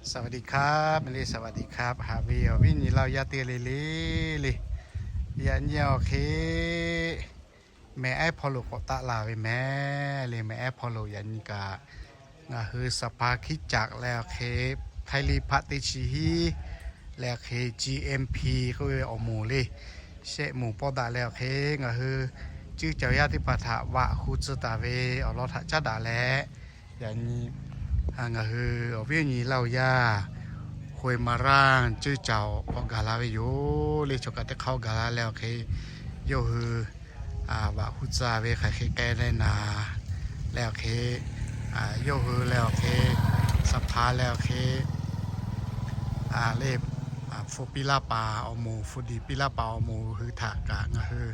สวัสดีครับ le, สวัสดีครับ haꞈ ve awˬ viˉ nyi laˇ yaˇ teˇ g'aˇ le le le. Yaꞈ nyi awˬ hk'e mehˬ ehˉ hpawˇ lo k'awꞈ taˆ la ve mehˍ le. Mehˬ ehˉ hpawˇ lo yaꞈ nyi kaꞈ ngaˬ hui สภาคริสตจักร leh awˬ hk'e ไทยลีกพาร์ทตี้ chi hiˉ leh awˬ hk'e จีเอ็มพี k'oˆ ve awˬ moˍ le, shehˆ moˍ pawˇ daꞈ leh awˬ hk'e ngaˬ hui cuˇ caˬ yaˇ teˇ hpaˍ htaꞈ vaꞈ hu tcuh taˍ ve awˬ lawn htaꞈ caˉ daꞈ leh, yaꞈ nyi ngaˬ hui awˬ viˉ awˬ nyi laˇ yaˇ ฮวยหมาร่าง cuˇ caˬ k'awꞈ gaˬ la ve yoˬ le. Chaw kaꞈ teˇ hk'aˇ gaˬ la leh awˬ hk'e yawˇ hui vaꞈ hu tcuh ve hk'aˬ hk'e k'ai leh naˍ leh awˬ hk'e, yawˇ hui leh awˬ hk'e สภา leh awˬ hk'e le, hpu piˇ laˇ paˍ awˬ moˍ, hpu diˍ piˇ laˇ paˍ awˬ moˍ hui htaꞈ kaꞈ ngaˬ hui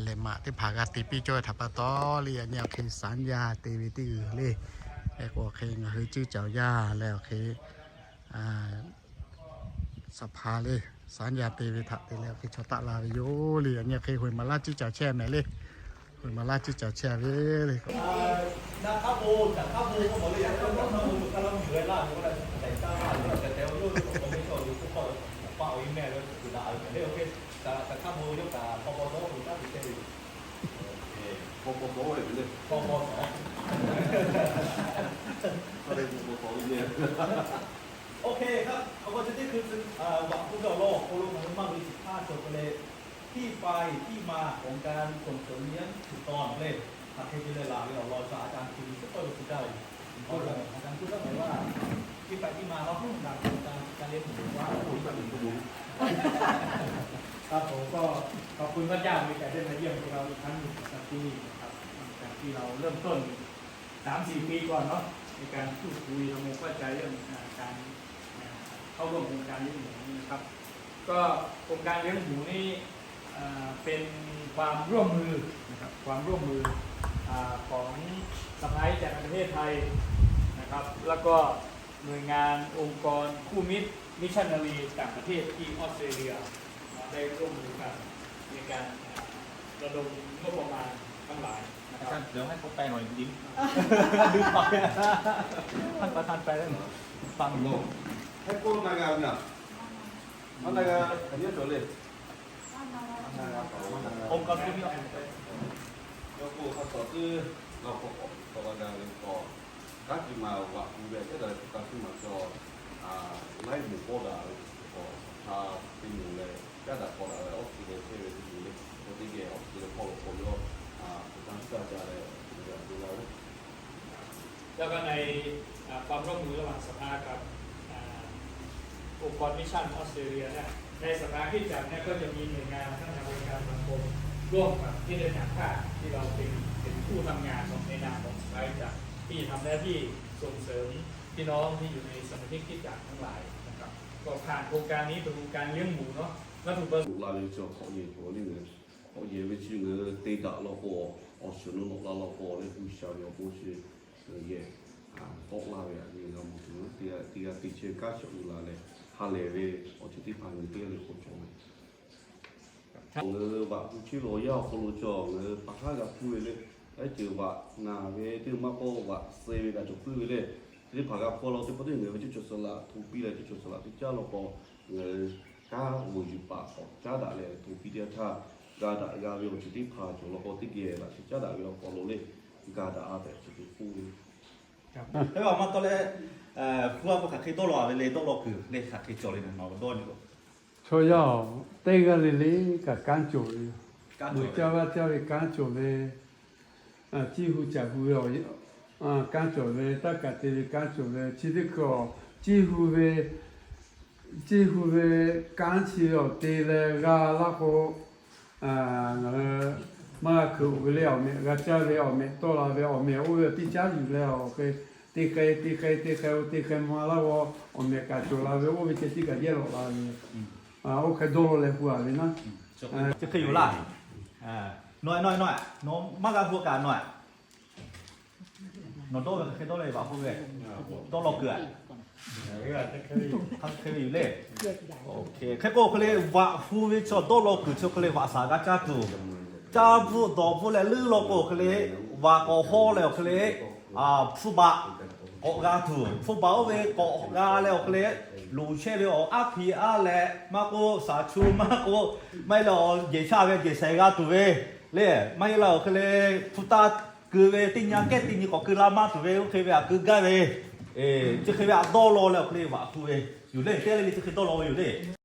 lehˬ maꞈ teˇ hpaˍ g'a te piˇ cawˇ ve htaꞈ pa taw le, yaꞈ nyi awˬ hk'e สัญญา te ve teˇ g'uiˬ le. Hk'e k'o awˬ hk'e ngaˬ hui cuˇ caˬ yaˇ leh awˬ hk'e สภา le, สัญญา te ve htaꞈ te leh awˬ hk'e chaw taˆ la ve yoˬ le. Yaꞈ nyi awˬ hk'e ฮวยหมาร่าง cuˇ caˬ chehˇ mehˍ le. ฮวยหมาร่าง cuˇ caˬ chehˇ ve le. OK ครับ เอาก็จะได้คือ อ่า หวังคุณเจ้าโลก โคโลกมันมากเลยสิบห้า จบไปเลย ที่ไปที่มาของการส่งเสริมเลี้ยงสุกรเลย หากใครจะได้ลาไปออกรอยจากอาจารย์คืนนี้สักคนสุดท้าย ขอเรื่องอาจารย์พูดสักหน่อยว่า ที่ไปที่มาเนาะ ของการ การเลี้ยงหมูว่า ครับ ผมก็ขอบคุณพระเจ้า มีโอกาสได้มาเยี่ยมพวกเราอีกครั้งหนึ่งนะครับ ที่นี่นะครับ หลังจากที่เราเริ่มต้น สามสี่ปีก่อนเนาะ ในการพูดคุยทำความเข้าใจเรื่อง อ่า การ อ่า เข้าร่วมโครงการเลี้ยงหมูนี้นะครับ ก็โครงการเลี้ยงหมูนี้ อ่า เป็นความร่วมมือนะครับ ความร่วมมือ อ่า ของสภาคริสตจักรแห่งประเทศไทยนะครับ แล้วก็หน่วยงานองค์กรคู่มิตร missionary ต่างประเทศที่ออสเตรเลีย เราได้ร่วมมือกันในการ อ่า ระดมงบประมาณทั้งหลายนะครับ อาจารย์ เดี๋ยวให้เขาแปลหน่อย ดิ ดูไป ท่านประธานแปลได้ไหม ฟัง Hk'e k'oˆ na g'a ve naˍ, maˇ na g'a, kaꞈ nyi cawˬ le. Hk'e k'oˆ hk'a tawˍ teˇ g'aˇ k'awꞈ k'awꞈ la g'a ve k'o, kanˉ te maˬ vaꞈ hu ve caˉ daꞈ leh k'o, kanˉ te maˬ cawˬ, laiˉ moˍ pawˇ daꞈ ve k'o, สภา teˇ moˍ leh caˉ daꞈ k'awꞈ daꞈ leh awˬ hk'e leh chehˇ ve teˇ moˍ le. K'o teˇ geh awˬ hk'e leh hk'aw lo k'awꞈ ve awˬ, hk'aˬ htaˇ ca leh, a, แล้วก็ใน อ่า ความร่วมมือระหว่างสภากับ อ่า องค์กรมิชชั่นออสเตรเลียเนี่ย ในสภาคริสตจักรเนี่ยก็จะมีหน่วยงานทั้งทางองค์การสังคมร่วมกับคริสตจักรภาคที่เราเป็น เป็นผู้ทำงานในนามของสภาคริสตจักรที่ทำหน้าที่ส่งเสริมพี่น้องที่อยู่ในสมาชิกคริสตจักรทั้งหลายนะครับ ก็ผ่านโครงการนี้เป็นโครงการเลี้ยงหมูเนาะ วัตถุประสงค์ Laˇ ve chi hk'awꞈ yehˬ hk'awꞈ le, hk'awꞈ yehˬ ve chi ngaˬ hui te daꞈ law k'o, awˬ shiˍ nawˬ nawꞈ la law k'o leh hu sha ve awˬ bon chi yehˬ k'awꞈ laˇ ve a nyi g'a mawˬ tuˬ, teˇ g'aˇ teˇ g'aˇ te chehˇ ve kanˉ shawˍ uiˍ la leh ha lehˬ ve awˬ ceuˬ teˇ hpaˍ ngaˬ hui teˇ g'aˇ le k'awꞈ cawˬ ve. Ngaˬ hui vaꞈ hu chehˇ ve awˬ yanˇ awˬ hk'aw lo cawˬ, ngaˬ hui pa hk'aˉ g'a hpuˇ ve le. Laiˉ ceuˬ vaꞈ naˬ ve teˇ maˇ k'oˆ, vaꞈ suh ve g'a cawˬ puiˉ ve le. Chi teˇ hpaˍ g'a hpuˇ law teˇ pawˆ teˇ ngaˬ hui ve cuˇ caˬ suh laꞈ hto piˇ leh cuˇ caˬ suh laꞈ teˇ caˉ law k'o, ngaˬ hui kanˉ g'uˬ yuˬ paˍ k'awꞈ caˉ daꞈ leh hto piˇ teˇ yanˇ htaˇ, g'a daꞈ g'a ve awˬ ceuˬ teˇ hpaˍ cawˬ law k'o, teˇ geh laꞈ chi caˉ daꞈ ve awˬ hk'aw lo le, g'a daꞈ a tehꞈ chi teˇ hk'oˆ ve. Hk'e ve awˬ maˇ tawˇ leh, hpu a k'o hk'aˬ hk'e dawˇ law ve le, dawˇ law kuiˬ le hk'aˬ hk'e cawˬ le, nawˬ dawˇ nyi k'o. Chaw yaˇ-oˬ, teˇ g'aˇ le le kaꞈ kanˉ cawˬ ve yoˬ. Meuꞈ caˇ vaˇ caˇ ve kanˉ cawˬ leh, ciˇ hu caꞈ hu ve, kanˉ cawˬ leh, taˇ kaꞈ te ve kanˉ cawˬ leh, chi teˇ hkui-a, ciˇ hu ve, ciˇ hu ve kanˉ chi awˬ te leh g'a laˇ k'o, ngaˬ hui maˇ g'a hkui-oˬ ve le. Awˬ mehꞈ g'a caˇ ve, awˬ mehꞈ tawˆ la ve, awˬ mehꞈ oˇ ve teˇ caˉ yuˬ leh, awˬ hk'e te k'ai te k'ai te k'ai-o, te k'ai ma laˇ k'o, awˬ mehꞈ kaꞈ cawˬ la ve, oˇ ve ceh tiˉ kaꞈ yehˇ lawꞈ la ve. Oˇ hk'e dawˇ law leh hu-a ve naˉ. Chi hk'e yoˬ laˇ. Nawˬ, nawˬ, nawˬ maˇ g'a hu kaꞈ nawˬ, nawˬ dawˇ ve hk'e dawˇ leh vaꞈ hu ve, dawˇ law kuiˬ-a. Hk'e ve yoˬ le. Hk'e k'o hk'e le vaꞈ hu ve chaw dawˇ law kuiˬ chi hk'e le vaꞈ shaˍ g'a caˇ tuˬ, caˇ bvuhˆ dawˬ bvuhˆ leh leuˉ law k'o hk'e le, vaꞈ k'awꞈ hawˇ leh awˬ hk'e le, hpu baꞈ k'awꞈ g'a tuˬ, hpfuhˇ baˬ oˇ ve k'awꞈ g'a leh awˬ hk'e le, loˍ chehˇ ve awˬ aˉ hpiˇ aˉ leh maˇ k'oˆ, shaˍ chu maˇ k'oˆ, maˇ heˆ leh awˬ jehˬ shaˆ ve jehˬ shaiˍ g'a tuˬ ve le, maˇ heˆ leh awˬ hk'e le, hpu taˇ keu ve teˇ nyi kehˉ teˇ nyi k'awꞈ keu la maˇ tuˬ ve, oˇ hk'e ve aꞈ keu gaˇ ve, chi hk'e ve aꞈ dawˇ law leh awˬ hk'e le vaꞈ hpu ve yoˬ le. Teˇ g'aˇ le le chi hk'e dawˇ law ve yoˬ le.